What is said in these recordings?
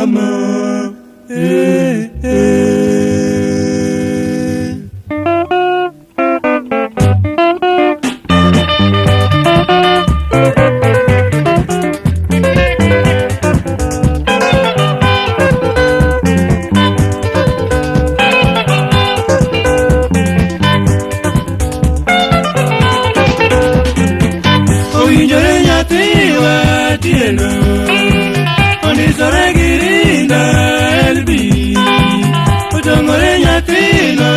mama eh, eh. Owinjore nyathiwa Atieno ondisore gi rinda LB otong'ore nyathino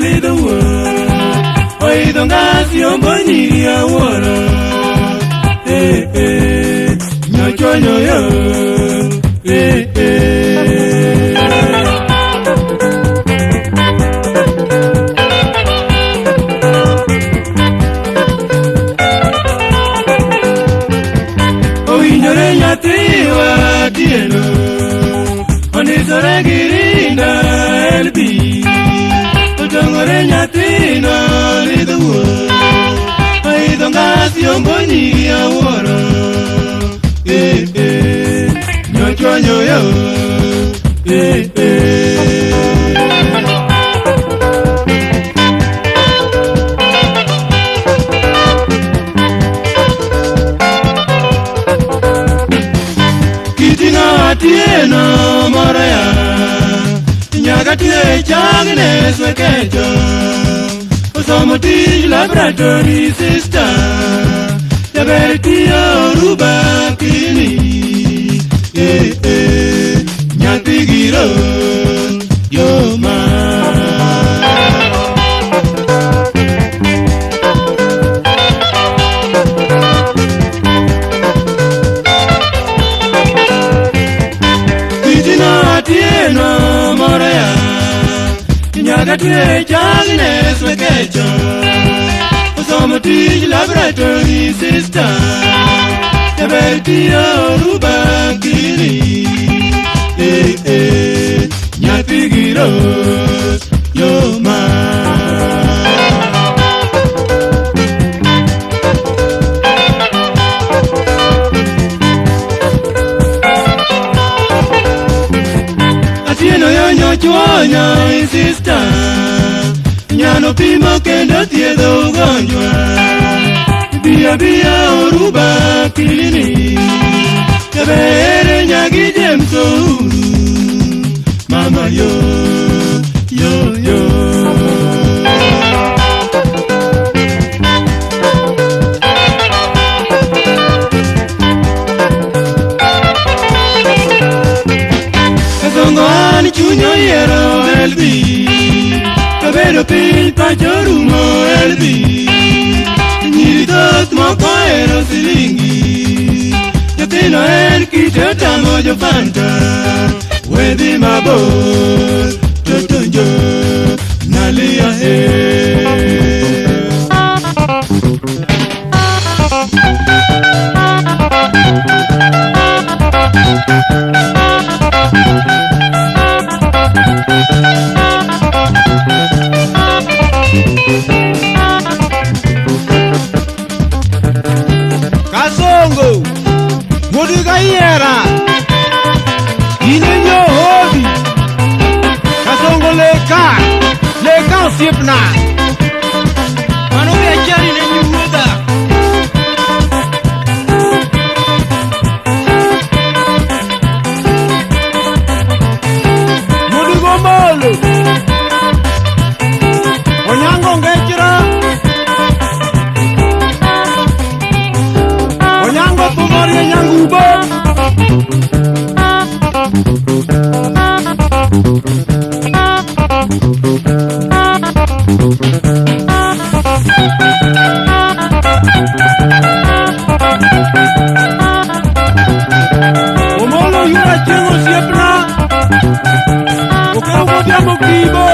lidho wuon oidho ngas yombo nyiri awuoro eh, eh, nyochonyo yo eh, eh. Owinjore nyathiwa Atieno ondisore gi rinda LB otong'ore nyathino lidho wuon oidho ngas yombo nyiri awuoro eh, eh, nyochwanyo yo eh, eh. Kiting'o Atieno moro ya nyaka tie Agnes Wekecho osomo tij laboratory sister jaber tiyo Ruba kini eh, eh, nyathi giro joma Kiting'o Atieno moro ya nyaka tie Agnes Wekecho osomo tij laboratory sister jaber tiyo Ruba kini eh, eh, nyathi giro joma Atieno yo nyochwonya sister nyano pimo kendo thiedho ugonjwa biya biya Oruba clinic jaber nyagi James Ouru mama yo yo yo. Kasongo an chuny oyiero LB kabedo piny pacho rumo LB nyiri thoth moko ohero silingi nyathino en kite otamo jofanta wedhi mabor totonjo nalia he. Kasongo, Wuod Kayiera, in e nyohodi. Kasongo leka, leka osiepna. Mano be achari ne nyi wuodha. Wuod Gombolo, Onyango Ngechra, Onyango Thumorie Nyangubo. Omolo yura chieng' osiepna. Okew godhiambo kibo.